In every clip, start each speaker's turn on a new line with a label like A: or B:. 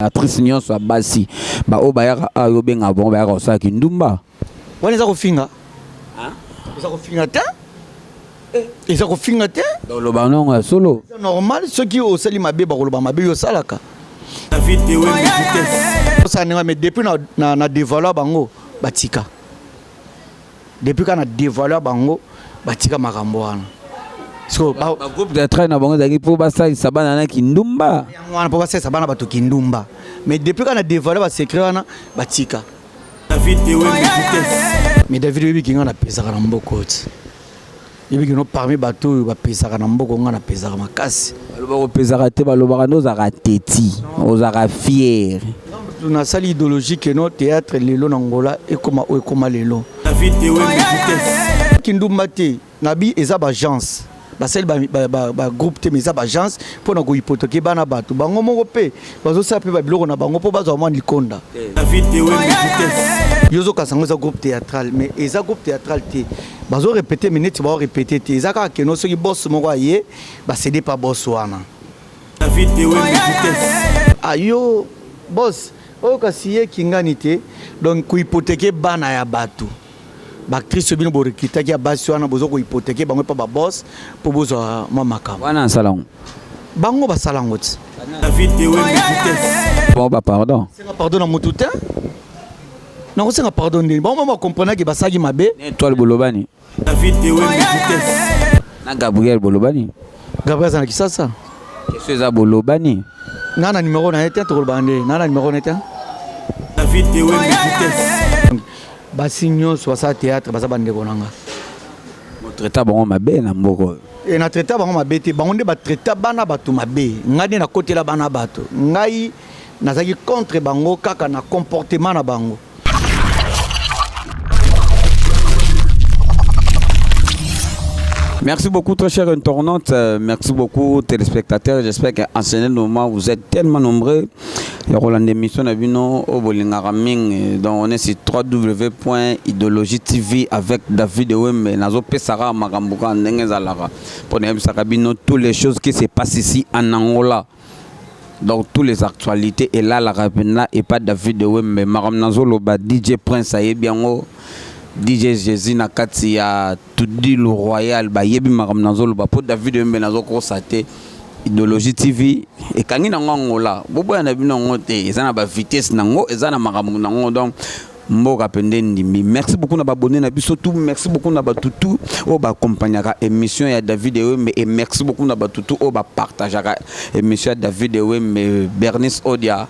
A: Actrice nyonso ya basi ba oyo bayaka awa yo obengaka bango bayaka kosala kindumba.
B: Wana eza kofinga? Eza kofinga te? Eza kofinga te?
A: Donc loba nongo ya solo.
B: Eza normal soki osali mabe bakoloba mabe yo osalaka.
C: David Ewembe vitesse.
B: Osala ndenge mais depuis na na, na devoiler bango batika. Depuis ka na devoiler bango batika makambo wana.
A: So ba, ba groupe théâtral na bango ezalaki mpo basalisa bana na kindumba.
B: Yango wana mpo basalisa bana bato kindumba. Mais depuis ka na devoiler ba secret wana batika.
C: David Ewembe vitesse.
B: Mais David oyebi ki nga napesaka na mboka oti. Yebi kino parmi bato oyo bapesaka na mboka nga napesaka makasi.
A: Balobaka opesaka te, balobaka nde ozalaka teti, ozalaka fier.
B: Nasali idéologie que no théâtre lelo na Angola ekoma oyo ekoma lelo.
C: David Ewembe vitesse.
B: Kindumba te, nabi eza ba agence. Basali ba, ba, ba, ba groupe te mais eza ba agence mpo na kohypothèque bana bato. Bango moko mpe bazosala mpe ba biloko na bango mpo bazwa mwa likonda.
C: David Ewembe vitesse.
B: Yo ozokanisa yango eza groupe théâtral mais eza groupe théâtral te. Bazo répéter mais neti bao répéter te. Eza kaka keno soki boss moko aye ba céder pa boss wana.
C: David Ewembe vitesse.
B: Ah yo boss oyo kasi ye kingani te donc ko hypothéquer bana ya bato. Ba actrice bino bo recrutaki ya basi wana bozo ko hypothéquer bango pa ba boss po bozwa mwa makambo.
A: Wana asala ngo.
B: Bango basala ngo ti.
C: David Ewembe vitesse.
A: Bon ba pardon.
B: Senga pardon na mutu te. Nakosenga pardon ndeni bango ba comprenaki basalaki mabe.
A: Ne étoile bolobani.
C: David Ewembe vitesse.
A: Na Gabriel bolobani.
B: Gabriel aza na Kisasa.
A: Question eza bolobani.
B: Nga na numéro na ye te tokoloba nde nga na numéro na ye te.
C: David Ewembe vitesse.
B: Basi nyonso basala théâtre baza bandeko na nga.
A: Botraita bango mabe na mboka oyo.
B: E na traita bango mabe te, bango nde batraita bana bato mabe. Ngai nde nakotela bana bato. Ngai nazalaki contre bango kaka na comportement na bango.
A: Merci beaucoup, très chers internautes. Merci beaucoup, téléspectateurs. J'espère qu'en ce moment, vous êtes tellement nombreux. Ya kolanda émission na bino oyo bolingaka mingi. Donc, on est sur www.idéologie TV avec David Ewembe. Nazopesaka makambo kaka ndenge ezalaka. Mpo nayebisaka bino toutes les choses qui se passent ici en Angola. Donc, toutes les actualités elalaka mpenza epa David Ewembe. Makambo nazoloba DJ Prince ayebi yango. DJ Jésus na kati ya Tudilu Royal bayebi makambo nazoloba mpo David Ewembe nazokosa te. Idéologie TV ekangi nango Angola, boboya na bino yango te, eza na ba vitesse nango, eza na makambo nango, donc mboka pende ndimbi. Merci beaucoup na ba abonné na biso tout, merci beaucoup na bato tout oyo ba accompagnaka émission ya David Ewembe et merci beaucoup na bato tout oyo ba partageaka émission ya David Ewembe. Bernice Odia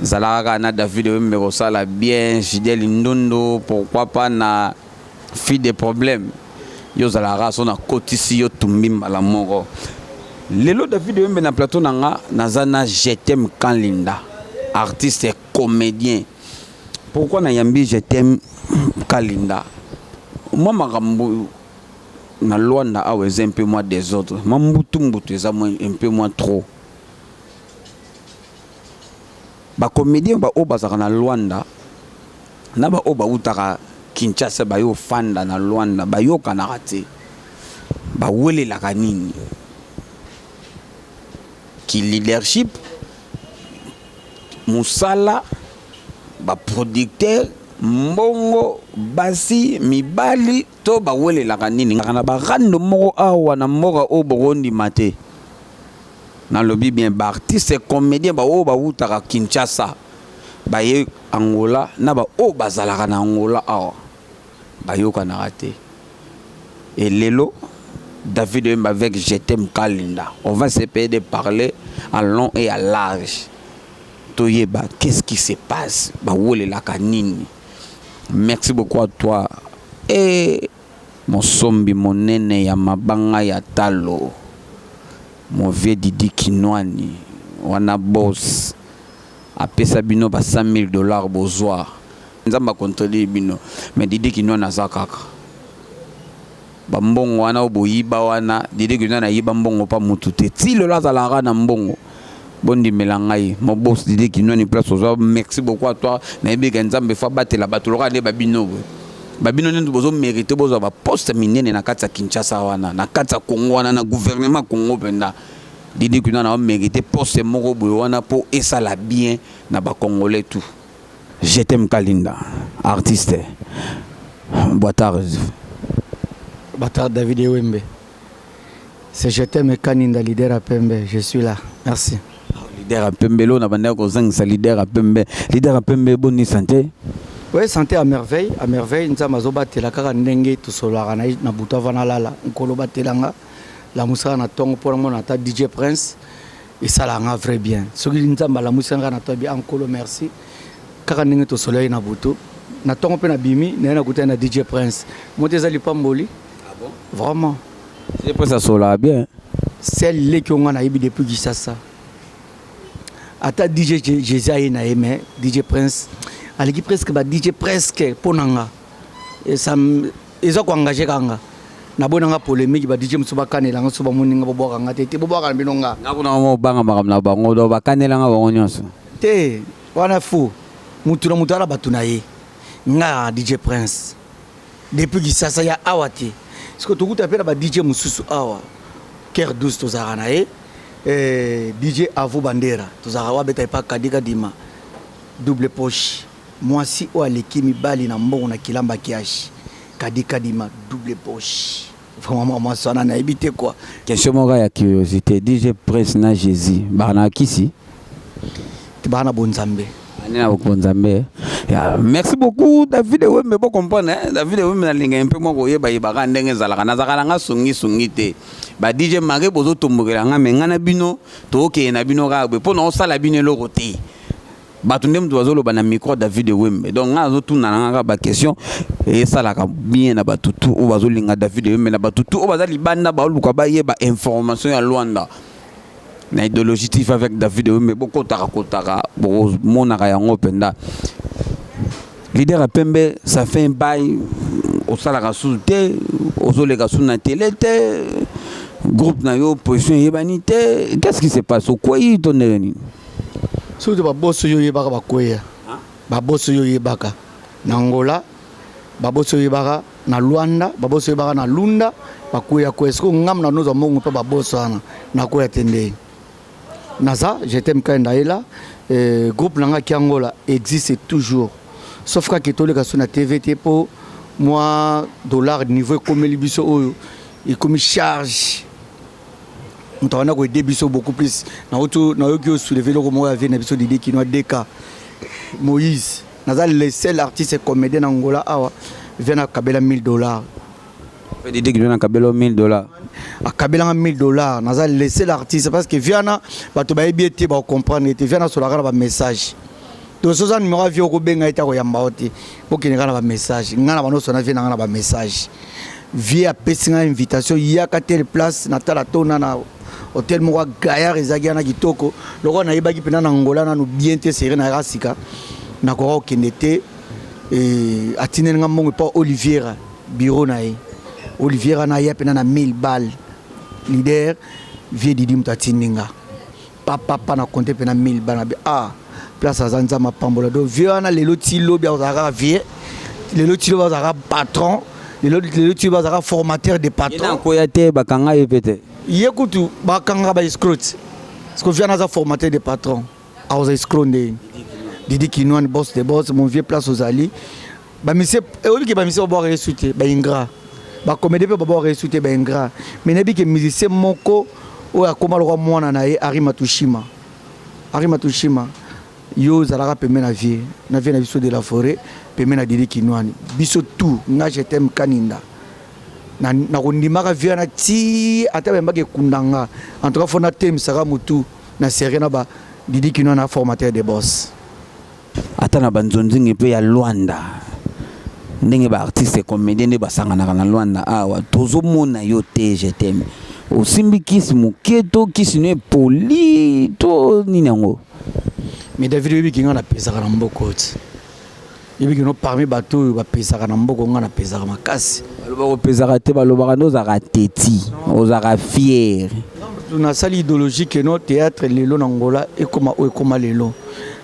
A: zalaka kaka na David Ewembe kosala bien, Jidel Ndondo pourquoi pas na fille de problème yo ozalaka so nakotisi yo tumbi mbala moko. Lelo David Ewembe na plateau na nga naza na Je t'aime Kalinda, artiste et comédien. Pourquoi nayambi Je t'aime Kalinda? Mwa makambo na Luanda awa eza un peu moins désordre, mwa mbutu mbutu eza un peu moins trop. Ba comédien ba oyo bazalaka na Luanda na ba oyo bautaka Kinshasa bayo fanda na Luanda bayokanaka te, bawelelaka nini? Ki leadership, mosala, ba producteur, mbongo, basi, mibali to bawelelaka nini? Na ba rando moko awa na mboka oyo bokondima te. Nalobi bien ba artistes comédiens ba oyo bawutaka Kinshasa baye Angola na ba oyo bazalaka na Angola awa bayokanaka te. Et lelo David Oyemba avec Je t'aime Kalinda, on va se payer de parler en long et à large. Toyeba qu'est-ce qui se passe, bawelelaka nini? Merci beaucoup à toi. Et mosombi monene ya mabanga ya talo, mon vieux Didi Kinwani, wana boss apesa bino ba 100 000 dollars bozwa. Nzambe akontrole bino, mais Didi Kinwani aza kaka. Ba mbongo wana oyo boyiba wana, Didi Kinwani ayiba mbongo pa mutu te. Ti lelo azalaka na mbongo. Bondimela ngai, mon boss Didi Kinwani place ozwa, merci beaucoup à toi. Nayebi ke Nzambe fa batela bato lokola nde babino boye. Babino nde bozo mériter bozwa ba poste minene na kati ya Kinshasa wana, na kati ya Congo wana, na gouvernement Congo mpenza. Didi Kinwani aomérite poste moko boye wana mpo esala bien na bacongolais tout. Je t'aime Kalinda, artiste. Boitard.
B: Bâtard David Ewembe. C'est Je t'aime Kaninda, leader à Pembe. Je suis là. Merci.
A: Leader à Pembe, là, on a bandé kozangisa leader à Pembe. Leader à Pembe, bonne santé.
B: Oui, santé à merveille, à merveille. Nzambe azobatela kaka ndenge tosololaka na ye na butu avant nalala. Nkolo batelanga lamusaka na ntongo mpo namona ata DJ Prince esalaka nga vrai bien. Soki Nzambe alamusaka nga na ntongo bi Nkolo merci. Kaka ndenge tosololaki na butu. Na ntongo mpe nabimi naye nakutani na DJ Prince. Moto eza lipamboli.
A: Ah bon?
B: Vraiment.
A: DJ Prince asololaka bien.
B: Sel leki oyo nga nayebi depuis Kinshasa. Ata DJ Jésus aye na ye mais DJ Prince aleki presque ba DJ presque mpo na nga. Eza koengage kaka nga. Naboyi na nga polémique ba DJ mosusu bakanela nga so bamoni nga bobwaka nga te te bobwaka na bino nga.
A: Nga kuna mo banga makambo na bango donc bakanela nga bango nyonso.
B: Te wana fou mutu na mutu ala bato na ye nga DJ Prince depuis Kinshasa ya awa te parce que tokuta mpe na ba DJ mosusu awa Cœur 12 tozalaka na ye DJ Avo Bandera tozalaka wabeta epa Kadika Dima double poche mwasi oyo aleki mibali na mbongo na kilamba kiashi Kadi Kadima double poche vraiment mwasi wana nayebi te quoi.
A: Question moko ya curiosité, DJ Prince na Jésus baka na kisi?
B: Baka na bonzambe.
A: Ani na bonzambe. Ya, merci beaucoup David Wembe, bo comprendre hein? David Wembe nalinga mpe moko oyeba yebaka ndenge ezalaka. Nazalaka na nga songi songi te. Ba DJ Marie bozotombokela nga me nga na bino tokokende na bino kaka boye mpo na osala bino eloko te. Bato nde moto bazoloba na micro David Wembe. Donc nga nazotuna na nga kaka ba question esalaka bien na bato tu oyo bazolinga David Wembe, na bato tu oyo baza libanda baoluka bayeba information ya Luanda na idéologie TV avec David Wembe. Bokotaka kotaka bomonaka yango mpenza. Leader ya Pembe, ça fait un bail osalaka susu te, ozoleka susu na télé te, groupe na yo position eyebani te. Qu'est-ce qui se passe? Okwei to ndenge nini?
B: Soki baboso oyo oyebaka bakweya, baboso oyo oyebaka na Angola, baboso oyo oyebaka na Luanda, baboso oyebaka na Lunda, bakweya kweya. Sikoyo ngambo na nozwa mbongo mpe baboso wana nakwea te ndenge naza. Je t'aime Kainda ela groupe na nga Kiangola existe toujours, sauf kaka etoleka so na TV te mpo mwa dollar niveau ekomeli biso oyo ekomi charge. Moto abanda koede biso beaucoup plus nayoki oyo soulever eloko moko ya vie na biso Didi Kinoa DK Moïse. Naza le seul artiste comédien na Angola awa vient nakabela 1000 $.
A: Didi Kinoa nakabela 1000 $.
B: Akabelanga 1000 $. Naza le seul artiste parce que viana bato bayebi ete bakocomprendre ete viana asolaka na bamessage. To soza numéro ya vie okobenga ete akoyamba yo te, bokende kaka na bamessage. Ngai na bando osona vie na ngai na bamessage. Vie apesi ngai invitation yaka telle place natala tona na hotel moko ya gaillard ezalaki wana kitoko. Lokola nayebaki mpena na Angola nanu bien te, sere nayaka sika, nakoka kokende te. Atindeli nga mbongo epa Oliviera, bureau na ye Oliviera. Naya mpena na 1000 balles. Leader vie Didi moto atindi nga papapa na compte mpena 1000 balles na bi ah place aza. Nzambe apambola. Donc vieux wana lelo ti lobi azalaka kaka vieux, lelo ti lobi azalaka patron, lelo ti lobi azalaka formateur de patron.
A: Akoya te, bakanga ye pe te.
B: Ye kutu bakangaka ba escroc parce que vieux wana aza formateur de patron, akoza escroc ndeni. Didi Kinwani, boss de boss, mon vieux, place ozali. Bamisie oyebi ke bamisie babwaka yesu te, baingrat. Bacomédien mpe babwaka yesu te, baingrat. Mais nayebi ke musicien moko oyo akóma lokwa mwana na ye, Ari Matushima. Ari Matushima, yo ozalaka pembe na vie na vie na biso de la forêt, pembe na Didi Kinwani. Biso tout nga Je t'aime Kaninda nakondimaka vie wana ti ata bayembaki ekunda nga. En tout cas fo natemisaka motu na serie na ba Didi Kinwani na formateur de boss.
A: Ata na banzonzingi mpe ya Lwanda, ndenge baartiste comédien nde basanganaka na Lwanda awa, tozomona yo te. Je t'aime, osimbi kisi moke to kisi no epoli to nini yango?
B: Mais David, oyebiki nga napesaka na mboka oti oyebiki no parmi bato oyo bapesaka na mboka, nga napesaka makasi.
A: Balobaka opesaka te, balobaka nde ozalaka teti, ozalaka fier.
B: Nasali idéologie ke no théâtre lelo na Angola ekoma oyo ekoma lelo.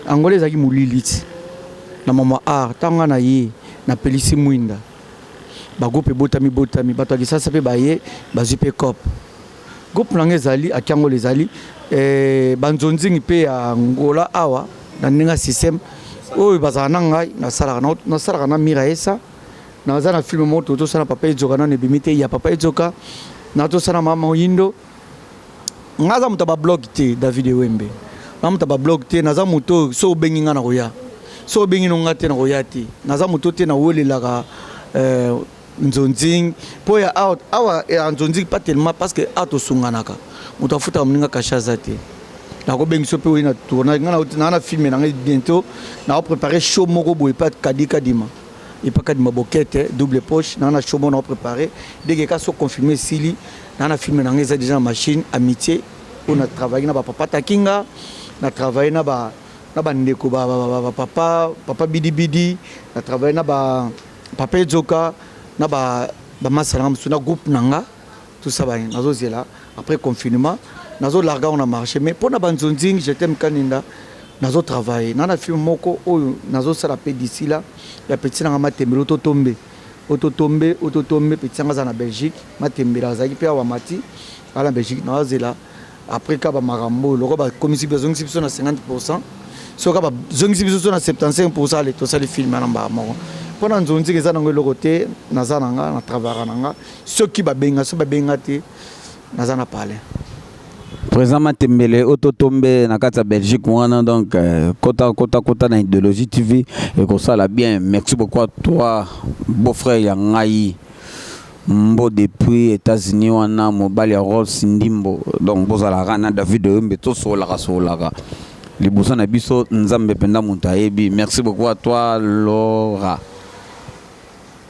B: Angola ezalaki molili ti na mama art. Ntango nga na ye napelisi mwinda, bagroupe ebotami botami, bato ya Kisasa mpe baye bazwi mpe cope. Groupe na nga ezali Akiangola ezali eh, banzonzingi mpe ya Angola awa na ndenge ya système oyo bazala na ngai nasalaka nasalaka na Mira Esa. Naza na film moko tozosala Papa Edzoka, nano ebimi te, ya Papa Edzoka na tosala Mama Moyindo. Nga aza moto ya bablog te, David Ewembe, na moto ya bablog te. Naza moto oyo so obengi nga na koya, so obengi no nga te na koya te. Naza moto te nawelelaka eh, nzonzing mpo ya awa awa ya nzonzing pas tellement, parce que awa tosunganaka. Moto afutaka moninga kashe aza te. Nakobengi so mpe oyi na tournage. Nga naa na film na ngai bientôt, nakoprépare show moko boye epa Kadi Kadima, epa Kadima Bokete double poche. Naa na show moko nakoprépare dès que ka so confirme esili. Naa na film na ngai eza déjà na machine, Amitié, oyo na travaille na bapapa Takinga, na travaille na ba na bandeko bapapa papa Bidibidi, na travaille na ba papa Edzoka na bamasa na nga mosusu na groupe na nga, tout ça. Ba nazozela après confinement, nazolarga ngo na marché. Mais mpo na banzonzing, je t'aime Kaninda, nazotravaille na film moko oyo nazosala mpe d'ici là, ya petit nanga Matembele Ototombe, Ototombe, Ototombe. Petit nanga aza na Belgique, Matembele azalaki mpe awa, mati ala na Belgique. Nazozela après ka bamakambo oyo loko bakomisi, bazongisi biso na 50%. Soki bazongisi biso so na 75%, ale tosali film na mbala moko. Mpo na nzonzing eza nango eloko te. Naza na nga, na travaillaka na nga soki babenga, soki babenga te, naza na palais.
A: Président Matembele Ototombe na kati ya Belgique wana. Donc kota kota kota na Idéologie TV, ekosala bien. Merci beaucoup à toi, beau frère ya ngai Mbo depuis États-Unis wana, mobali ya Rolls Ndimbo. Donc bozalaka na David Oyombe, tosololaka sololaka liboso na biso. Nzambe mpenza moto ayebi. Merci beaucoup à toi, Laura.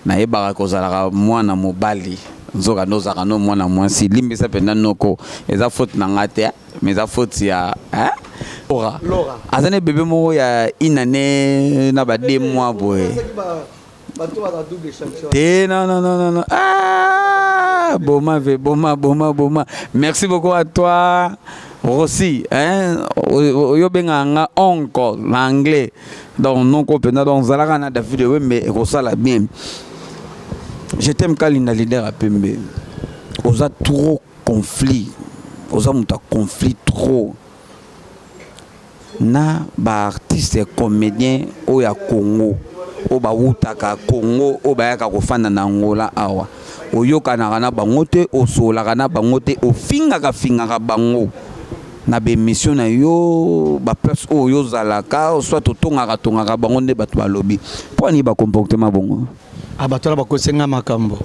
A: Nayebaka kozalaka mwana mobali, nzoka nde ozalaka no mwana mwasi. Limbisa mpenza noko, eza faute na nga te, mais eza faute ya Laura.
B: Laura.
A: Aza na bébé moko ya une année na ba 2 mois boye.
B: Bato baza double sanction.
A: Te, non, non, non, non, non. Ah, boma ve boma boma boma. Merci beaucoup à toi, Rossi, hein. Oyo bengaka nga oncle na anglais, donc noko mpenza. Donc ozalaka na David Wembe, ekosala bien. Je t'aime Kalinda, leader ya pembe. Oza trop conflit, oza moto ya conflit trop na baartiste comédien oyo ya Congo, oyo bawutaka Congo, oyo bayaka kofanda na Angola awa. Oyokanaka na bango te, osololaka na bango te, ofingaka fingaka bango na baémission na yo, baplace oyo ozalaka, soit otongaka tongaka bango. Nde bato balobi mpo ani bacomportement bongo?
B: Ah, bato wana bakosenga makambo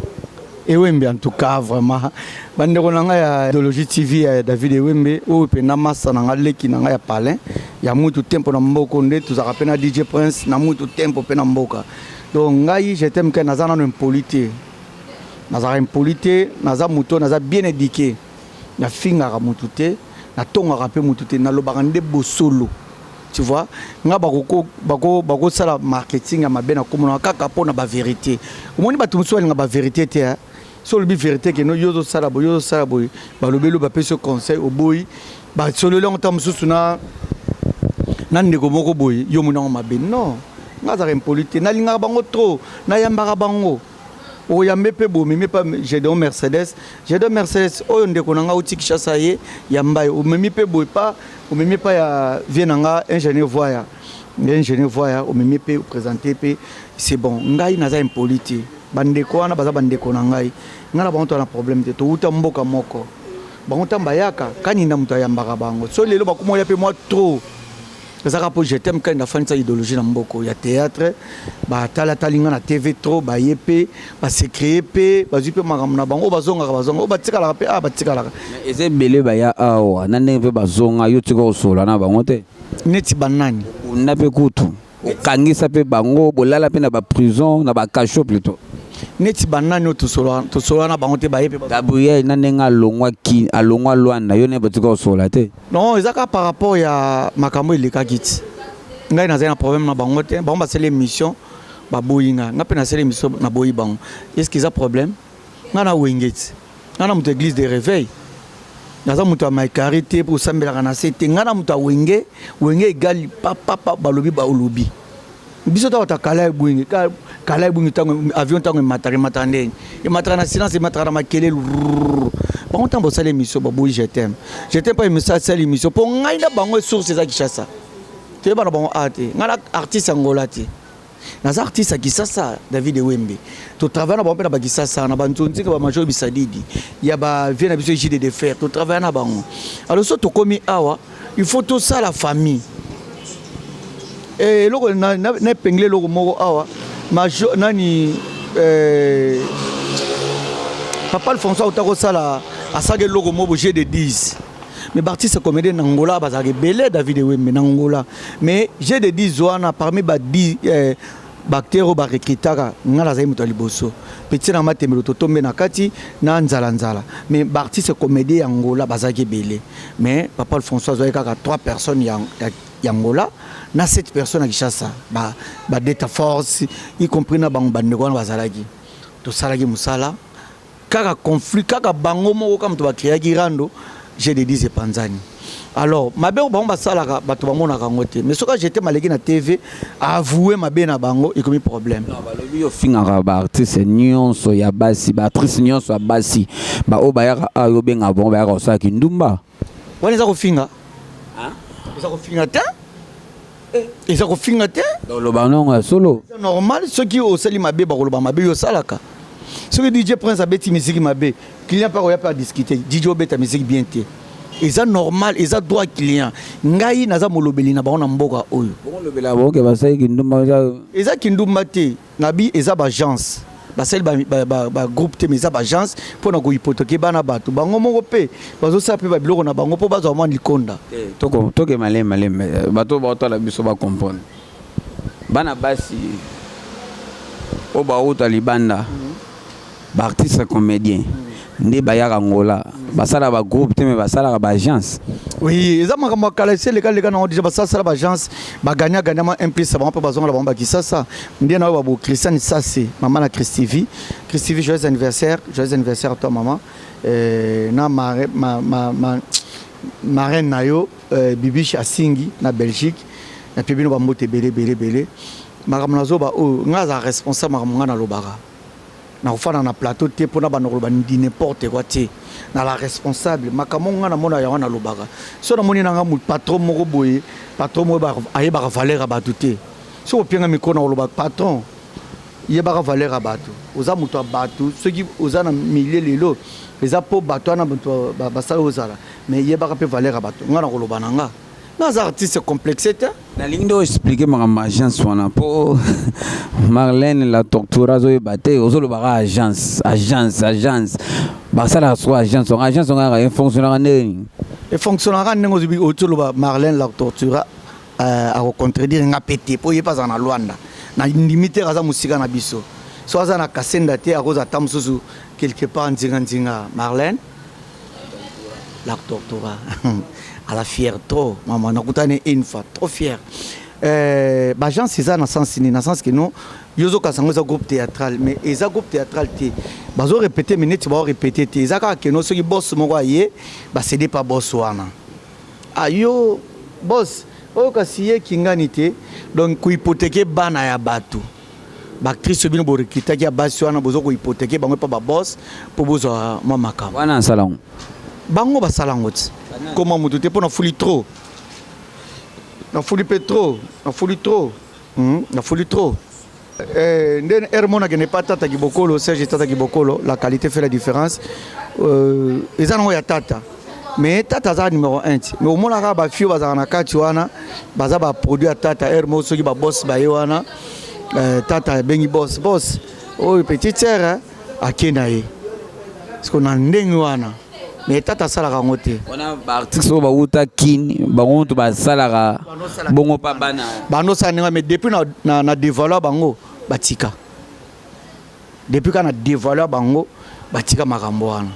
B: Ewembe. En tout cas vraiment, bandeko na ngai ya Idéologie TV ya David Ewembe, oyo mpenza masa na ngai, leki na ngai ya palin ya mutu tempo na mboka, nde tozalaka mpe na DJ Prince na mutu tempo mpe na mboka. Donc ngai, je t'aime ke naza nano impoli te, nazalaka impoli te. Naza moto oyo naza bien éduqué. Nafingaka motu te, natongaka mpe motu te, nalobaka nde bosolo, tu vois. Nga bakosala bako marketing ya mabe na komona kaka mpo na bavérité. Omoni, bato mosusu balinga bavérité te. So olobi vérité keno yo ozosala boye, yo ozosala boye, balobeli oyo, bapesi yo conseil, oboyi, basololi yango ta mosusu na ndeko moko boye, yo moni yango mabe. Non, nga azalaka impoli te. Nalingaka bango trop, nayambaka bango. Oyambe mpe bomemi mpa Gédéon Mercedes, Gédéon Mercedes oyo ndeko na nga uti Kinshasa, ye yamba ye. Omemi mpe boye pa, omemi mpa ya vie na nga ingénieur Voya, ingénieur Voya, omemi mpe oprésente mpe, c'est bon. Ngai naza impoli te. Bandeko wana baza bandeko na ngai, ngai na bango toza na problème te. Touta mboka moko. Bango ntango bayaka, Kaninda moto ayambaka bango. So lelo bakoma oya mpe mwa trop, ezaka mpo je t'aime Kaninda afandisa idéologie na mboko ya théâtre. Batalatali nga na TV trop, baye mpe basecreye mpe bazwi mpe makambo na bango. Oyo bazongaka bazonga, oyo batikalaka mpe a batikalaka.
A: Eza ebele baya awa na ndenge mpe bazonga, yo tika kosola na bango te.
B: Neti banani?
A: Obunda mpe kutu, okangisa mpe bango, bolala mpe na baprison, na bacachot plutôt.
B: Neti banani oyo tosolola na bango te, baye mpe?
A: Gabriel, na ndenge alongwaki, alongwa Lwanda, yo nde botika kosola te.
B: Non, eza kaka par rapport ya makambo elekaki ti. Ngai nazali na problème na bango te. Bango basali émission, baboyi nga. Nga mpe nasali émission, naboyi bango. Est ce que eza problème? Nga na wenge ti, nga na moto église de réveil, naza moto ya maikari te mpo osambelaka na se te. Nga na moto ya wenge, wenge egali papapa. Balobi, baolobi biso ta bato akala ebwenge. Kala ebungi ntango avion, ntango emataka, emataka ndeni, emataka na silence, emataka na makelele. Bango ntango bosala émission, baboyi "Je t'aime, je t'aime" mpo émission, asala émission mpo ngai na bango. Source eza Kinshasa, toyeba na bango a te. Ngai na artiste Angola te, naza artiste ya Kisasa. David Ewembe, totravaille na bango mpe na bakisasa, na banzonzika, bamajor bisadidi ya bavie na biso, jd de fer, totravaille na bango. Alors so tokomi awa, il faut tosala famille. Eloko na epengeli, eloko moko awa, major nani, papa Alfonso auta kosala, asalaki eloko moko jeu de 10. Mais baartiste comédien na Angola bazalaka ebele, David Ewembe, na Angola. Mais jeu de 10 wana, parmi ba 10 baacteur oyo barecrutaka, nga nazali moto ya liboso. Petit na matembelo, totombe na kati na nzala-nzala. Mais baartiste comédien ya Angola bazalaki ebele, mais papa Alfonso azwaki kaka 3 personnes ya Angola na 7 personnes ya Kinshasa, badeta ba force, y compris na bango bandeko wana bazalaki. Tosalaki mosala kaka conflit, kaka bango moko kaka moto bacréaki rando. Jeu de 10 epanzani. Alors mabe oyo bango basalaka, bato bamonaka yango te. Mais soki ajete maleki na TV, avoue mabe na bango, ekomi problème.
A: Balobi ofingaka baartiste nyonso ya basi, baactrice nyonso ya basi, baoyo bayaka awa, obenga bango bayaka kosalaki ndumba.
B: Wana eza kofinga? Eza kofinga te, eza kofinga te.
A: Oloba nongo ya solo.
B: Eza normal. Soki osali mabe, bakoloba mabe oyo osalaka. Soki DJ Prince abeti misiki mabe, client mpe akoya mpe adiscute: "DJ, obeta misiki bien te." Eza normal, eza droit client. Ngai naza molobeli na bango na mboka oyo.
A: Olobela bango basalaki ndumba.
B: Eza kindumba te. Nabi eza baagence basali bagroupe te, mais eza baagence mpona kohypothéquer bana bato. Bango moko mpe bazosala mpe babiloko na bango mpo bazwa mwa likonda.
A: Toke maleme maleme, bato baotala biso bacomprendre. Bana basi oyo bauta libanda, baartiste comédien nde bayaka Angola, basalaka bagroupe te, mais basalaka baagence.
B: Oui, eza makambo ya kala, esi elekaleka nango déjà. Basalasala baagence, baganya ganya ma implice bango mpe bazongala bango bakisasa. Nde na oyo babo Christiane Sase, mama na Christivi. Christivi, joyeux anniversaire, joyeux anniversaire à toi, maman. Na marraine na yo, Bibiche Asingi na Belgique, na mpe bino bambote ebele ebele ebele. Makambo nazoba oyo, ngai aza responsable. Makambo ngai nalobaka, nakofanda na plateau te mpona banda koloba di n'importe quoi te. Na la responsable, makambo ngai namona yango, nalobaka. So namoni nanga patron moko boye, patron moko ayebaka valeur ya bato te, soki opianga mikro na koloba: "Patron, yebaka valeur ya bato. Oza moto ya bato. Soki oza na milieu lelo, eza mpo bato wana, bato basala ozala. Mais yebaka mpe valeur ya bato." Ngai na koloba na nga, nga aza artiste complexe te.
A: Nalingi nde oexpliquer makambo agence wana, mpo Marlène la Tortura azoyeba te. Ozolobaka agence, agence, agence. Basalaka soko agence wango, agence wango kaka efonctionnaka ndenge?
B: Efonctionnaka ndenge ozoloba. Marlène la Tortura akocontredire nga mpe te, mpo ye mpe azala na Lwanda. Na ndimi te, aza mosika na biso. So aza na Kasenda te, akozala ata mosusu quelque part nzinga-nzinga. Marlène la Tortura aza fier trop, mama. Nakutani une fois, trop fier. Baagence eza na sens nini? Na sens ke non, yo ozokasa yango eza groupe théâtral, mais eza groupe théâtral te. Bazorépéter, mais neti baorépéter te. Eza kaka keno soki boss moko aye, bacéder pa boss wana: "Ayo boss oyo." Kasi ye kingani te. Donc kohypothéquer bana ya bato, baactrice bino borecrutaki ya basi wana, boza kohypothéquer bango epa baboss mpo bozwa mwa makambo.
A: Wana asala yango?
B: Bango basala yango ti koma motu te, mpo nafuli trop, nafuli mpe trop, nafuli trop, nafuli trop. Nde ere mona akende pa tata Kibokolo, Serge tata Kibokolo. La qualité fait la différence. Eza nango ya tata, mais tata aza numéro 1 ti. Mais omonaka bafio bazalaka na kati wana, baza baproduit ya tata. Ere moko soki baboss baye wana, tata abengi boss: "Boss, oyo petite sœur." Ake na ye parce que na ndenge wana, mais tata asalaka yango te.
A: Wana baartiste oyo bauta Kini, bango moto basalaka bongo mpa bana.
B: Bandosala ndenge, mais depuis na dévoiler bango, batika. Depuis kaka na dévoiler bango, batika makambo wana.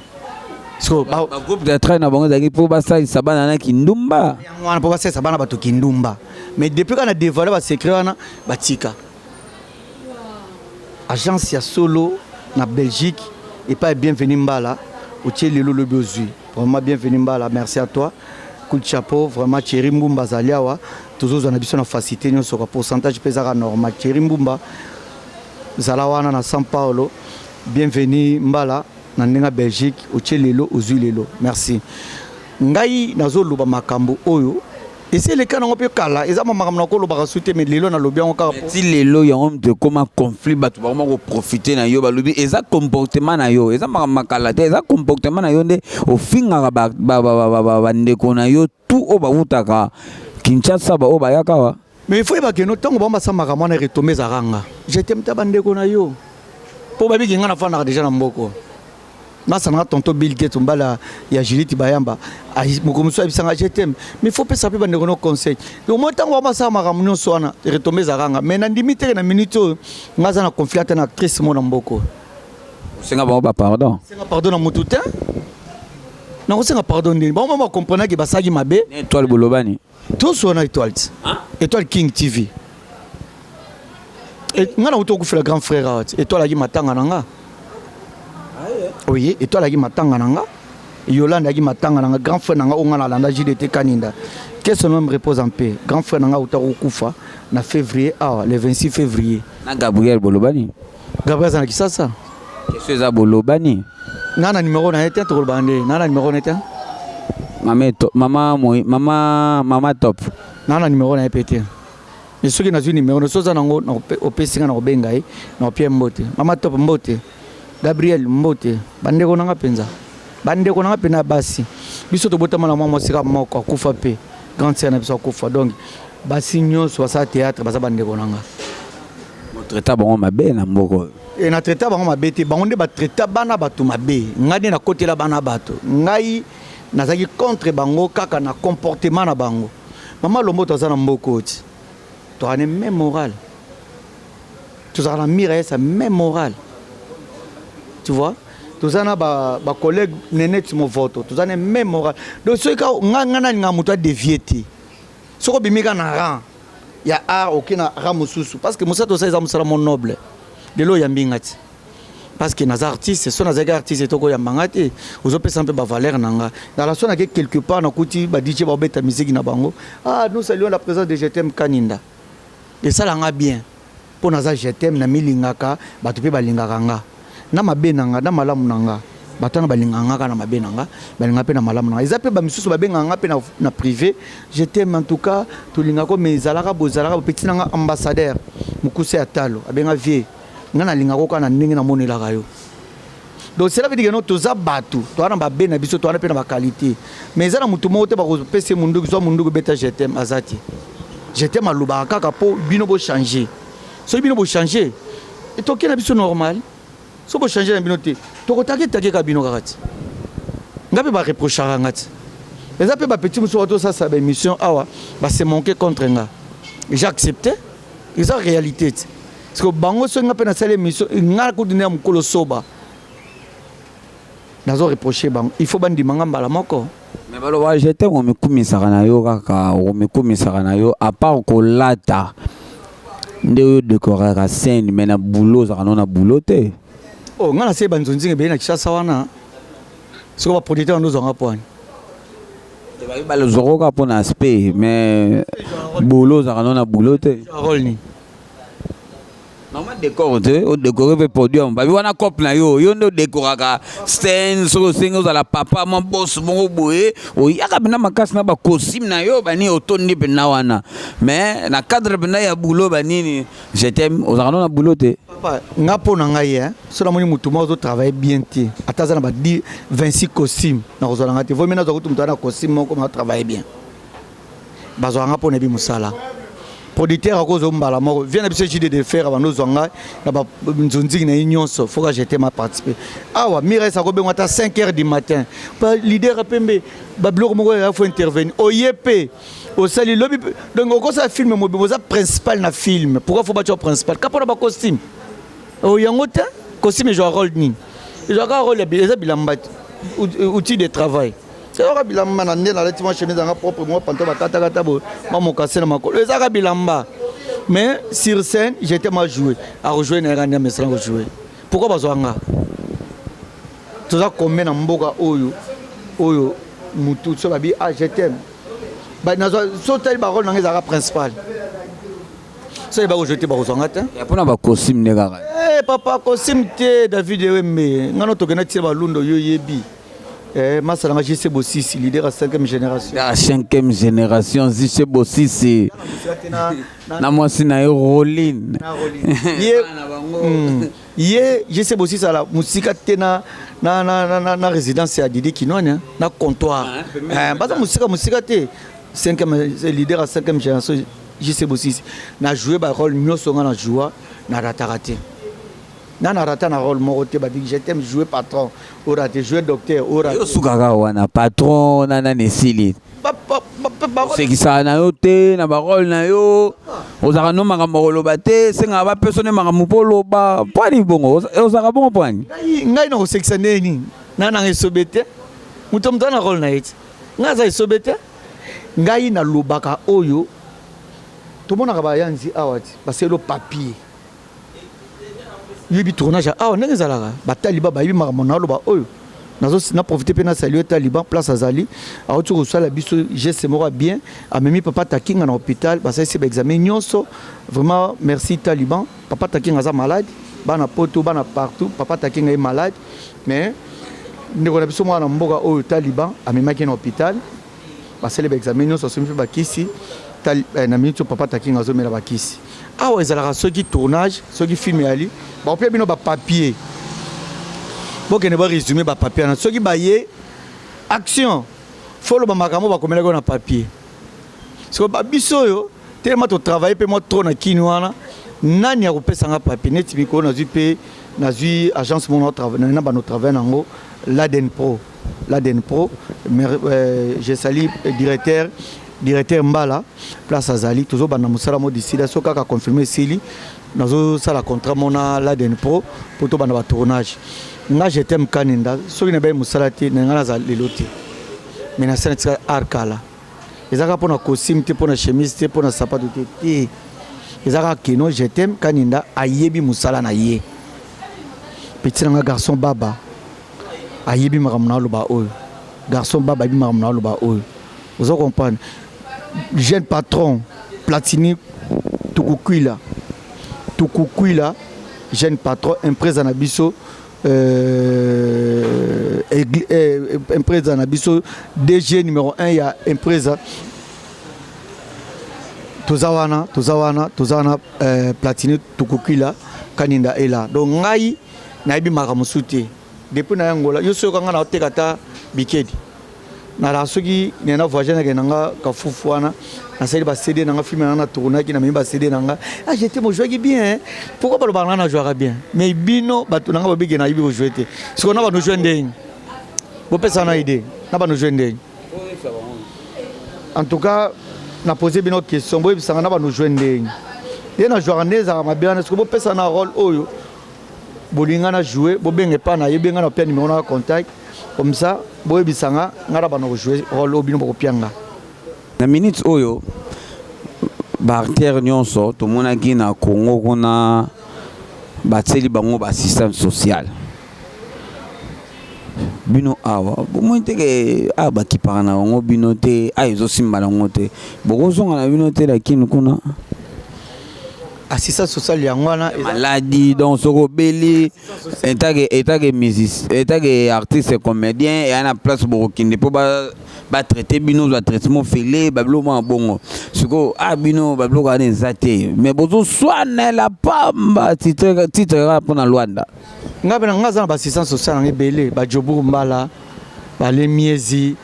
B: So
A: bagroupe théâtral na bango ezalaki mpo basalisa bana na kindumba.
B: Yango wana, mpo basalisa bana bato kindumba. Mais depuis kaka na dévoiler basecret wana, batika. Agence ya solo na Belgique epai Bienvenu Mbala, otie lelo, olobi ozwi. Vraiment, Bienvenu Mbala, merci à toi, coup de chapeau vraiment. Thierry Mbumba azali awa, tozozwa na biso na facilité nyonso ka pourcentage mpe ezaka normal. Thierry Mbumba. Zala wana na São Paulo. Bienvenue Mbala na ndenge ya Belgique otie lelo ozui lelo. Merci. Ngai nazo loba makambo oyo esi eleka nango mpe kala eza ma makambo nakolobaka su te mais lelo nalobi yango kaka po.
A: Ti lelo yango moto ekoma conflit bato bakoma ko profiter na yo balobi eza comportement na yo eza makambo ya kala te eza comportement na yo nde ofingaka ba, ba, ba, ba, ba, ba ndeko na yo tout oyo bawutaka Kinshasa ba oyo bayaka awa.
B: Mais il faut yeba que no tango bango basala makambo wana retombe ezalaka nga. Je t'aime ta bandeko na yo. Po bayebi que nga nafandaka dejà na mboka oyo. Masta na nga tonton Bill Gates mobali ya Judith Bayamba mokolo mosusu ayebisa nga je t'aime mais faut pesa pe bandeko no conseil. Donc moi tango bango basala makambo nyonso wana retombe ezalaka nga. Mais nandimi te que na minute oyo nga aza na conflit ata na actrice moko na mboka oyo.
A: Osenga bango ba pardon?
B: Senga pardon na mutu te. Nakosenga pardon ndeni? Bango ba comprenaki que basalaki mabe.
A: Na Etoile bolobani?
B: Tozo na Etoile ti. Etoile King TV. Et nga na uto kufela grand frère awa ti. Etoile aki matanga na nga. Oui, Etoile aki matanga na nga. Yolande aki matanga na nga grand frère na nga oyo nga na landa JDT Kaninda. Que son âme repose en paix. Grand frère na nga uta kokufa na février awa le 26 février.
A: Na Gabriel bolobani?
B: Gabriel aza na Kisasa.
A: Question eza bolobani?
B: Nga na numero na ye te tokoloba nde nga na numero na ye te.
A: Mama mama moi mama mama top.
B: Nga na numero na ye pe te. Mais soki nazwi numero na soza nango opesi nga na kobenga ye na kopia mbote. Mama top mbote. Gabriel mbote. Bandeko na nga penza. Bandeko na nga pena basi. Biso tobotama na mwa mwasi kaka moko akufa pe. Grande sœur na biso akufa. Donc basi nyonso basala théâtre baza bandeko na nga.
A: Botraita bango mabe na mboka oyo.
B: E na traita bango mabe te, bango nde ba traita bana bato mabe. Ngai nde nakotela bana bato. Ngai nazalaki contre bango kaka na comportement na bango. Mama Lomboto aza na mboka oyo ti. Tozalaka na même moral. Tozalaka na Miraesa même moral. Tu vois? Toza na ba, ba collègues Nenette Movoto, toza na même moral. Donc soki ka ngai ngai nalinga moto a dévier te. Soki obimi kaka na rang ya art oke na rang mosusu parce que mosala tosala eza mosala mo noble. Lelo oyambi nga ti parce que naza artiste, so nazalaki artiste te okoyamba nga te, ozopesa mpe ba valeur na nga. Dans la so nake quelque part nakuti ba DJ baobeta musique na bango, ah nous saluons la présence de Je t'aime Kaninda, esala nga bien mpo naza Je t'aime, namilingaka, bato mpe balingaka nga na mabe na nga na malamu na nga. Bato wana balingaka nga kaka na mabe na nga, balingaka mpe na malamu na nga. Eza mpe ba misusu babengaka nga mpe na, na privé, je t'aime en tout cas, tolingaka mais ezalaka boye, ezalaka boye. Petit na nga ambassadeur mokuse ya talo abenga vieux, nga nalingaka yo kaka na ndenge namonelaka yo. Donc cela veut dire que non, toza bato, toza na mabe na biso, toza mpe na ba qualité. Mais eza na moto moko te bakopesa ye munduki, zwa munduki beta je t'aime, aza te. Je t'aime alobaka kaka mpo bino bo changer. Soki bino bo changer, toke na biso normal. Soki bo changer na bino te, toko take take ka bino kaka ti. Nga pe ba reprochaka nga ti. Eza pe ba petit mususu bato sasa ba émission awa ba se manquer contre nga. J'ai accepté. Eza réalité ti. Parce que bango soki nga pe nasali émission nga kutu nde ya mukolo soba. Nazo reprocher bango. Il faut bandima nga mbala moko.
A: Mais baloba je t'aime omikumisaka na yo kaka omikumisaka na yo à part kolata nde oyo decoraka scène mais na boulot ozalaka no na boulot te.
B: Oh nga nasali ba nzonzinga ebele na Kinshasa wana sikoyo ba producteur wana ozwa nga po wani.
A: Balozwaka kaka mpo na aspect mais boulot ozalaka no na boulot te.
B: Rôle nini?
A: Normal décor te, o décorer pe podium. Babi wana cop na yo, yo nde o décoraka scène soki osengi ozala papa mwa boss moko boye, oyaka mpenza makasi na ba costume na yo bani otondi mpenza wana. Mais na cadre mpenza ya boulot banini, je t'aime, ozalaka no na boulot te.
B: Papa, nga mpo na ngai hein, soki namoni motu moko azo travailler bien te, ata aza na ba 10, 26 costumes, nakozwa na ngai te. Vaut mieux nazwa kutu motu aza na costume moko mais azo travailler bien. Bazwaka nga mpo nayebi mosala. Producteur akozwa mbala moko viens na biso JD de fer abanda ozwa ngai na ba nzonziki na ye nyonso faut que j'étais ma participer awa Mires akobenga ata 5 heures du matin ba leader ya pembe ba biloko moko ya faut intervenir oye pe osali lobi donc okosala film mobimba oza principal na film pourquoi faut batia principal ka mpona ba costume oyo yango te costume ezwa rôle nini ezwaka rôle eza bilamba outil de travail Ezalaka bilamba na nde nalati mwa chemise yanga propre mwa pantalon bakatakata boye mwa mokase na makolo ezalaka bilamba mais sur scène j'étais mal joué akojouer na ye kaka nde amesana kojouer pourquoi bazwa nga toza combien na mboka oyo oyo mutu so babi ah je t'aime nazwa so otali barole na nga ezalaka principal soki bakojoue te bakozwa nga te
A: mpona bacostume nde kaka.
B: Te papa, costume te. David Ewembe, nga no tokenda tia balundo, yo yebi. Eh, masala nga JC Bosisi, leader ya 5e génération.
A: Ya 5e génération, JC Bosisi na mwasi na ye Roline.
B: Ye ye JC Bosisi ala mosika te na résidence ya Didi Kinwani, na comptoir. Eh, baza mosika mosika te. 5e leader ya 5e génération, JC Bosisi, na joué barôle nyonso nga na joua, na rataka te, na rata na rôle moko te. Babiki je t'aime, jouer patron orate, jouer docteur orate.
A: Yo sukaka wana patron na nani esili, osekisaka na yo te na barôle na yo, ozalaka no makambo ya koloba te, esengaka bapesa nde makambo mpo oloba. Mpwani bongo ozalaka bongo mpwani?
B: Ngai na kosekisa ndenge nini? Na nanga esobe te. Moto na rôle na ye ti, ngai aza esobe te. Ngai nalobaka oyo tomonaka bayanzi awa ti baselo papier, yoyebi tournage awa ndenge ezalaka. Bataliba bayebi makambo na aloba oyo. Na profite mpe na salue Taliban place azali, auti kosala biso geste moko ya bien, amemi papa Takinga na hôpital, basalisi baexamen nyonso. Vraiment merci Taliban. Papa Takinga aza malade, bana Poto, bana partout, papa Takinga ye malade, mais ndeko na biso mwana mboka oyo Taliban amemaki na hôpital, basali baexamen nyonso, asomi mpe bakisi. Na minute oyo papa Takinga azomela bakisi. Awa ezalaka soki tournage, soki film eyali, bakopia bino bapapier, bokende barésume bapapier wana. Soki baye action, fo oloba makambo bakomelaki oyo na papier. Siko babiso oyo telema totravaille mpe mwa trop na kini wana, nani akopesanga papier? Neti mikolo nazwi mpe nazwi agence moko na bano travaille nango, Laden Pro, Laden Pro. Je salue directeur Mbala place azali. Tozobanda mosala mo d'ici là, so kaka confirme esili, nazosala contrat mo na Laden Pro mpo tobanda batournage. Nga je t'aime Kaninda, soki nayebi mosala te na ngai, naza lelo te, mais nasala tika art kala. Eza kaka mpona costume te, mpona chemise te, mpona sapato te te, eza kaka keno je t'aime Kaninda ayebi mosala na ye. Petit na nga garçon baba ayebi makambo na aloba oyo, garçon baba ayebi makambo na aloba oyo, oza comprendre. Jeune patron Platini Tukukwila, Tukukwila, jeune patron impresa na biso, impresa na biso, DG numéro 1 ya impresa. Toza wana, toza wana, toza wana. Platini Tukukwila Kaninda ela. Donc ngai nayebi makambo mosusu te depuis na yangola. Yo soki nga naoteka ata bikedi, nalaka soki nena voyage, nakende na nga Kafufu wana, nasali baCD na nga, film na nga natournaki, namemi baCD na nga. Ah, j'étais mojouaki bien. Pourquoi balobaka nga najouaka bien, mais bino bato na nga babiki nayebi kojouer te? Sikoyo na bano joue ndenge bopesa na idée, na bano joue ndenge? En tout cas na pose bino question, boyebisanga na bano joue ndenge ye najouaka nde ezalaka mabe wana. Sikoyo bopesa na rôle oyo bolinga na jouer, bobenga epa na yebi nga na opia numéro na contact, comme ça boyebisanga nga na bana kojouer rôle oyo bino bokopia nga.
A: Na minute oyo, baacteur nyonso tomonaki na Congo kuna, batieli bango baassistance sociale. Bino awa bomoni teke awa bakipaka na bango bino te, awa ezosimba nango te, bokozonga na bino te lakini kuna?
B: Assistance sociale yango wana.
A: Maladie, donc soki obeli etake musicien, etake artiste comédien, eya na place bokokende mpo batraite bino, ozwa traitement fele, babiloko mwa bongo. Sikoyo a bino babiloko wana eza te, mais bozoswanela pamba titre kaka mpona Lwanda.
B: Nga mpe na nga aza na baassistance sociale nanga ebele, bajobur Mbala, balemiezi.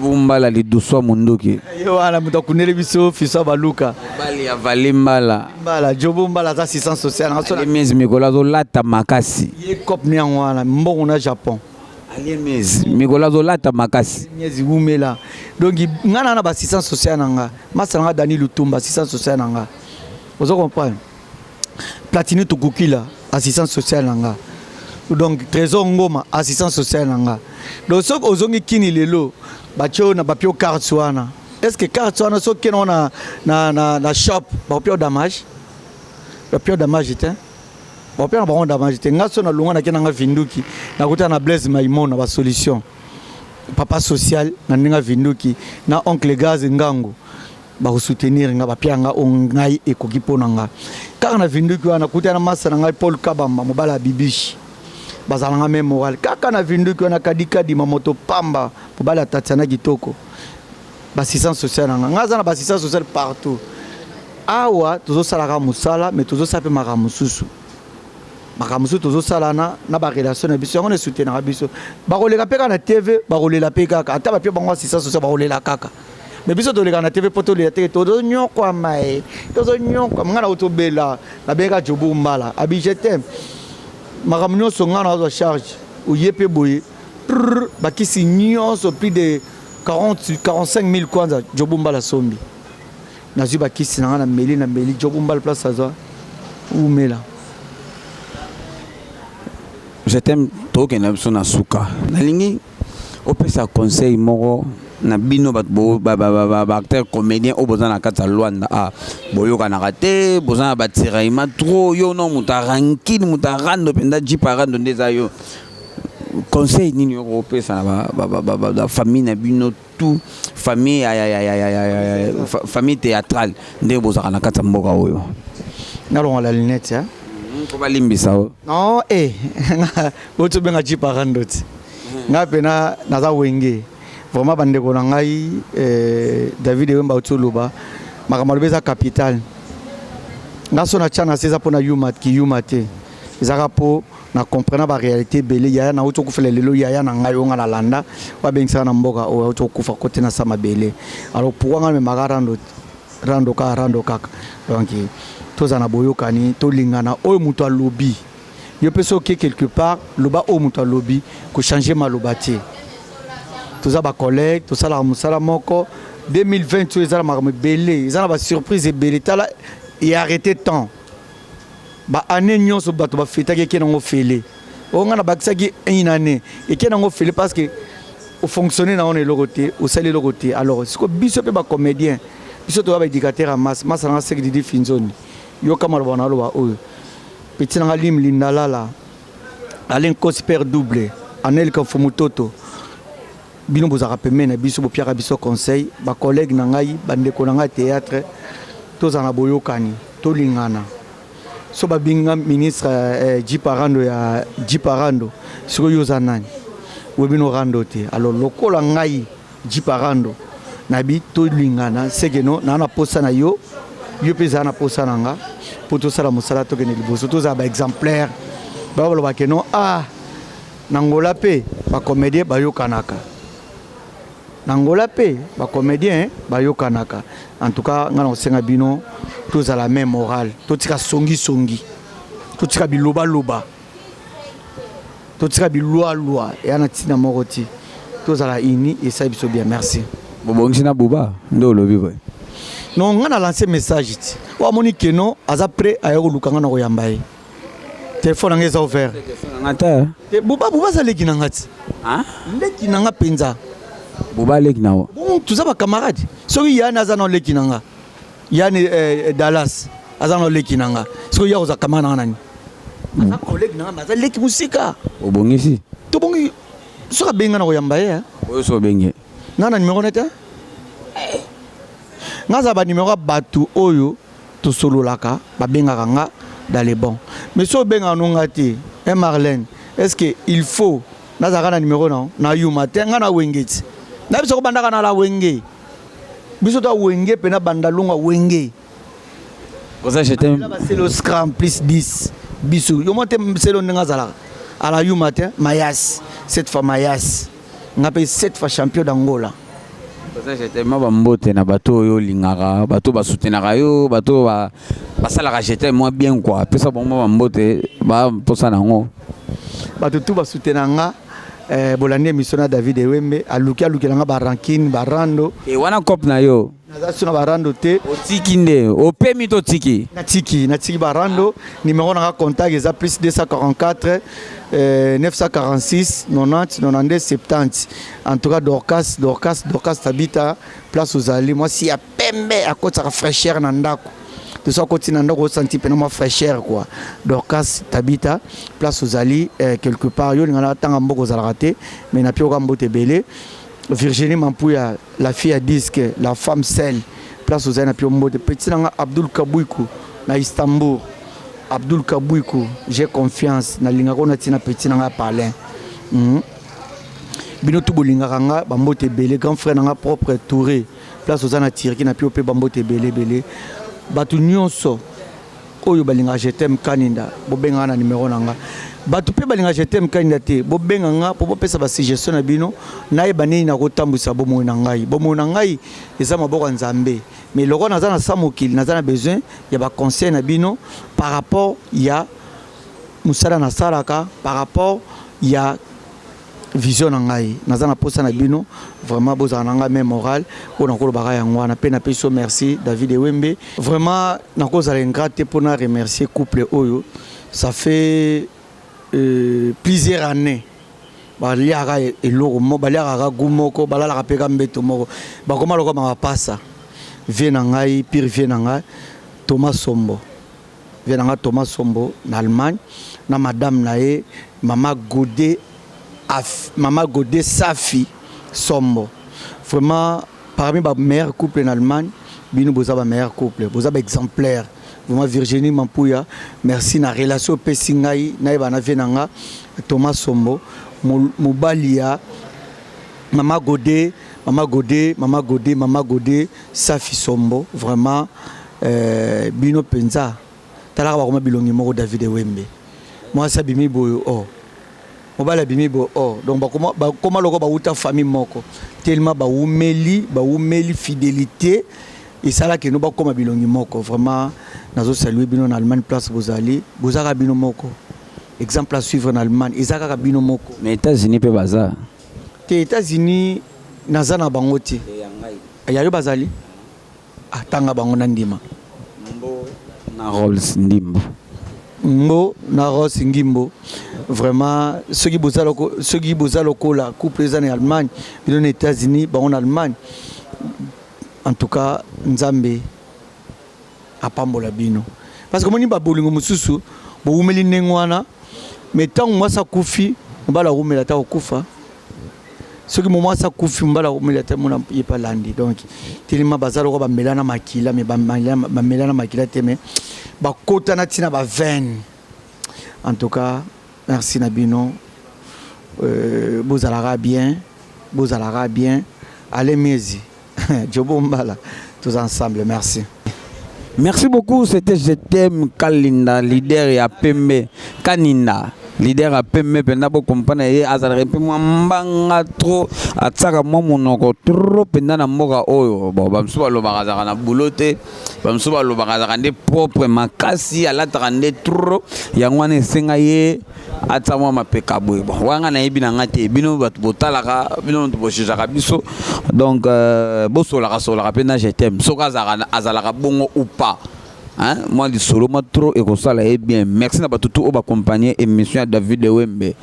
A: Mbala liduswa munduki.
B: Ye wana moto akundeli biso fiso baluka.
A: Mobali ya Vale Mbala.
B: Mbala Jobo Mbala aza assistance sociale nanga.
A: Alemiezi mikolo azolata makasi.
B: Ye cope ne yango wana, mbongo na Japon.
A: Alemiezi mikolo azolata makasi.
B: Miezi wumela. Donc nga na baassistance sociale na nga, masa na nga Dani Lutumba, assistance sociale na nga, ozo comprendre. Platini Tukukila, assistance sociale na nga. Donc Trésor Ngoma, assistance sociale na nga. Donc soki ozongi kini lelo, batie oyo na bapio carte wana, est ce que carte wana soki okende na shop, bakopia damage, bapia damage te, bakopia na bango damage te. Nga so nalongwa, nake nanga Vinduki, nakuta na Blaise Maimona, basolution papa social na ndenge Vinduki, na oncle Gaz Ngango. Bakosoutenir nga, bapia nga oyo ngai ekoki mpo na nga. Kaka na Vinduki wana nakutana na masta na ngai Paul Kabamba, mobali ya Bibiche. Bazala nga meme moral. Kaka na Vinduki wana Kadi Kadima moto pamba, mobali ya Tatiana Kitoko. Ba assistance sociale na nga. Nga aza na ba assistance sociale partout. Awa tozosalaka mosala mais tozosala mpe makambo mosusu. Makambo mosusu tozosala na na ba relation na biso yango na soutenaka biso. Bakoleka mpe kaka na TV, bakolela mpe kaka. Ata bapia bango assistance sociale bakolela kaka. Mais biso toleka na TV po tolela te, tozonyokwama e, tozonyokwama. Nga na tobela, nabengaka Jobu Mbala, abi je t'aime. Makambo nyonso nga nazwa charge, oye mpe boye, prrr, bakisi nyonso plus de 40 45 000 kwanza Jobu Mbala sombi. Nazwi bakisi na nga na meli na meli Jobu Mbala place azwa umela.
A: Je t'aime tokende biso na suka. Nalingi opesa conseil moko na bino bato ba acteur comédien oyo boza na kati ya Luanda ah boyokanaka te, boza na ba tiraillement trop. Yo no moto ya rancune, moto ya rando mpenza, jeep ya rando nde eza yo. Conseil nini okopesa na ba famille na bino tout, famille ya famille théâtrale nde bozalaka na kati ya mboka oyo?
B: Nalongola lunette hein?
A: Mpo balimbisa o.
B: Non eh, boti obenga jeep ya rando ti. Ngai mpena naza wenge vraiment. Bandeko na ngai, David Ewemba auti oloba makambo alobi eza capital. Nga so natya na se eza mpona yuma kiyuma te, ezaka mpo na comprena ba réalité ebele. Yaya nauti okufela lelo, yaya na ngai oyo nga nalanda, oyo abengisaka na mboka oyo, auti okufa kote na sa mabele. Alors pourquoi ngai memaka rando rando kaka rando kaka? Donc tozala na boyokani, tolingana. Oyo moto alobi, yo mpe soki oke quelque part, loba oyo moto alobi, kochange maloba te. Toza bacollègue, tosalaka mosala moko. 2020 oyo eza na makambo ebele, eza na basurprise ebele. Tala e arrêté temps baannée nyonso bato bafetaki, eke nango fele. Oyo ngai nabakisaki une année, eke nango fele, parce que ofonctionne nango na eloko te, osali eloko te. Alors siko biso mpe bacomédien, biso toza baéducateur ya masse. Masse nanga sek Didi Finzoni, yoka maloba na aloba oyo. Petit nanga Lim Lindalala, Alain Kosi, père double, Anel Kafumutoto, bino bozalaka pembeni na biso, bopiaka biso conseil. Bacollègue na ngai, bandeko na ngai théâtre, tozala na boyokani, tolingana. So babinga ministre Jiparando ya Jiparando, sikoyo yo oza nani? Oyebi no rando te. Alors lokola ngai Jiparando nayebi, tolingana. Sekeno naa na posa na yo, yo mpe ezala na posa na nga mpo tosala mosala, tokende liboso, tozala baexemplaire. Bao balobake no ah, na Ngola mpe bacomédien bayokanaka, na Ngola mpe bacomédien bayokanaka. En tout cas ngai na kosenga bino tozala même moral, totika songisongi, totika bilobaloba, totika bilwalwa eya na ntina moko ti. Tozala uni, esali biso bien. Merci.
A: Bobongisi na Buba nde olobi boye?
B: Non, ngai na lance message ti oyo amoni keno aza prêt, aya koluka ngai na koyamba ye. Telefone na ngai eza ouvert.
A: Nga te.
B: Te, Buba, Buba aza leki na nga ti, leki na nga mpenza.
A: Buba leki na yo?
B: Bon, toza bacamarade. Soki yani aza na leki na nga, yani Dallas aza na leki na nga, soki ya kozala camarade na nga nani? Aza collègue na nga, mais aza leki mosika.
A: Obongisi?
B: Tobongi. Soki abengi nga na koyamba ye.
A: Oyo so obengi?
B: Nga na numero nete, nga aza banumero ya bato oyo tosololaka, babengaka nga dans les bons. Mais so obengaka no nga te, e Marlène, est ce que il faut nazalaka na numero na na yuma te? Nga na wenge ti na biso kobandaka na la wenge, biso to wenge mpena banda longwa wenge.
A: Oza je t'aime.
B: Baselo scram plus 10 biso yo mo te. Selo ndenge azalaka ala yuma te, mayas cette fois, mayas nga mpe sept fois champion d'Angola.
A: Oza je t'aime. Bambote na bato oyo olingaka, bato basoutenaka yo, bato basalaka je t'aime moi bien quoi. Pesa bango bambote, baposa nango.
B: Bato tu basoutenaka nga, bolandi émission na David Ewembe, aluki alukela nga barankine barando.
A: E wana cope na yo.
B: Naza so na barando te.
A: Otiki nde opemi to otiki?
B: Natiki, natiki barando. Numéro nanga contact eza plus 244 946 90 92 70. En tout cas Dorcas, Dorcas, Dorcas Tabita, place ozali, mwasi ya pembe akotisaka fraîcheur na ndako. Toso akoti na ndako, osanti mpena mwa fraîcheur quoi. Dorcas Tabita, place ozali, quelque part yo olingana ntanga mboka ozalaka te, mais napioka mbote ebele. Virginie Mampuya, la fille à disque, la femme seule. Place ozali na pio mbote. Petit na nga Abdul Kabuiku na Istanbul. Abdul Kabuiku, j'ai confiance nalingaka yo na tina petit na nga Palin. Bino tout bolingaka nga ba mbote ebele grand frère na nga propre Touré place oza na Turquie na pio pe ba mbote ebele ebele. Bato nyonso oyo balingaka je t'aime Kaninda bobenga nga na numero na nga. Bato pe balingaka je t'aime Kaninda te bobenga nga po bopesa ba suggestion na bino nayeba nini nakotambwisa bomoi na ngai. Bomoi na ngai eza maboko ya Nzambe. Mais lokola naza na sa mokili naza na besoin ya ba conseil na bino par rapport ya musala nasalaka par rapport ya vision na ngai naza na posa na bino vraiment bozala na ngai même moral oyo nakolobaka yango wana pe napesi yo merci David Ewembe vraiment nakozala ingrat te pona remercier couple oyo ça fait euh, plusieurs années baliaka eloko moko baliaka kaka gout moko balalaka mpe ka mbeto moko bakoma lokola mapasa vie na ngai pire vie na ngai Thomas Sombo vie na ngai Thomas Sombo na Allemagne na madame na ye mama Gode Af, mama Gode Safi Sombo vraiment parmi ba meilleurs couple na Allemagne bino boza ba meilleurs couple boza ba exemplaire Vraiment Virginie Mampuya merci na relation opesi ngai nayeba na vie na nga Thomas Sombo mobali ya mama Gode mama Gode mama Gode mama Gode Safi Sombo vraiment euh, bino penza talaka bakoma bilongi moko David Ewembe mwasi abimi boyo oh mobali abimi boye oh donc bakoma bakoma lokola bawuta famille moko tellement bawumeli bawumeli fidelité esalaki no bakoma bilongi moko vraiment nazo saluer bino na Allemagne place bozali bozaka bino moko exemple à suivre na Allemagne eza kaka bino moko.
A: Mais Etats-Unis pe baza.
B: Te Etats-Unis naza na bango te. Ya yo bazali? Ah tanga bango na ndima.
A: Mbo na Rolls Ndimbo.
B: Mbo na Rolls Ngimbo vraiment soki boza loko soki boza lokola couple eza na Allemagne bino na États-Unis bango na Allemagne en tout cas Nzambe apambola bino parce que omoni ba bolingo mosusu bowumeli ndenge wana mais ntango mwasi akufi mobali awumela ata kokufa soki mwasi akufi mobali awumela te mona ye pe alandi donc telema baza lokola bamelana makila mais bamelana makila te mais bakotana ntina ba veine en tout cas merci na bino euh, bozalaka bien bozalaka bien ale miezi Jobo Mbala tous ensemble merci.
A: Merci beaucoup, c'était Je t'aime Kalinda, leader ya Pembe, Kaninda. Leader ya Pembe penda bo comprendre ye azalaka mpe mwa mbanga trop atiaka mwa monoko trop mpenza na mboka oyo. Bon, bamosusu balobaka azalaka na boulot te, bamosusu balobaka azalaka nde propre makasi, alataka nde trop. Yango wana esenga ye atia mwa mapeka boye bon wana ngai nayebi na ngai te bino bato botalaka bino bato bojugaka biso donc euh, bosolaka solaka mpe na je t'aime soki azalaka azalaka bongo ou pas hein? mwa lisolo mwa trop ekosala ye bien merci na bato tu oyo bakompagne émission ya david ewembe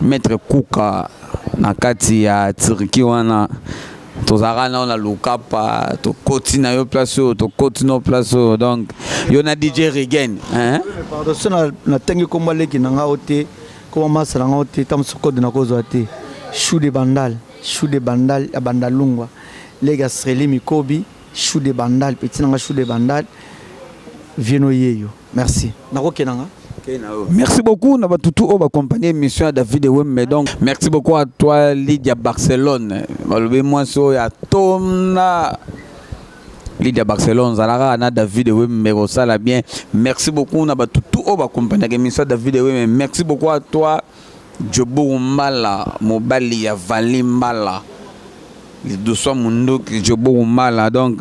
A: maître kuka na kati ya turquie wana tozalaka nao na lukapa tokoti na yo place oyo tokoti na place oyo donc yo na dj regen hein?
B: Pardon so natangi nkombo aleki na nga o te nkombo masa na nga o te ntango mosusu code nakozwa te chou de bandal chou de bandal ya bandalungwa leki ya sreli mikobi chou de bandal petit na nga chou de bandal vieno yeyo merci nakokenda nga.
A: Merci beaucoup na batutu oyo bakompagne émission ya David Wembe donc merci beaucoup à toi Lydia Barcelone balobi mwasi oyo atonda Lydia Barcelone zalaka na David Wembe kosala bien merci beaucoup na batutu oyo bakompagnaka émission ya David Wembe merci beaucoup à toi Jobo Mbala mobali ya Vali Mbala Lidusu ya munduki Jobo Mbala donc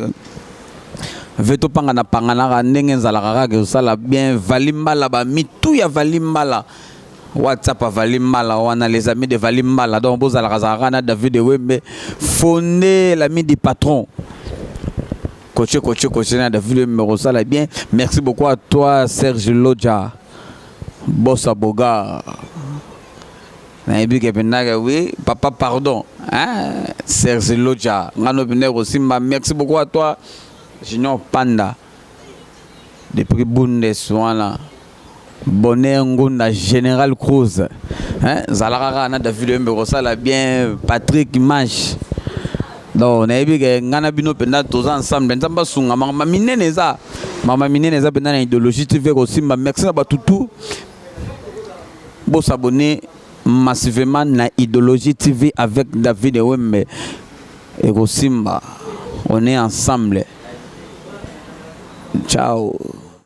A: ve topangana panganaka ndenge ezalaka kaka ezosala bien Vali Mbala ba mitu ya Vali Mbala WhatsApp ya Vali Mbala wana les amis de Vali Mbala donc bozalaka zalaka na David Wembe fonde l'ami du patron coaché coaché coaché na David Wembe kosala bien merci beaucoup à toi Serge Lodja Bossa Boga nayebi ke mpenza ke oui papa pardon hein Serge Lodja ngano mpenza ekosimba merci beaucoup à toi Junior Panda depuis Bundes wana Bonheur Ngunda Général Cruz hein zalaka kaka na David Wembe kosala bien Patrick Mash Donc nayebi ke ngai na bino mpenza toza ensemble. Nzambe asunga, makambo minene eza, makambo minene eza mpenza na Idéologie TV kosimba. Merci na bato tout bos'abonner massivement na Idéologie TV avec David Wembe. Ekosimba, on est ensemble. Ciao.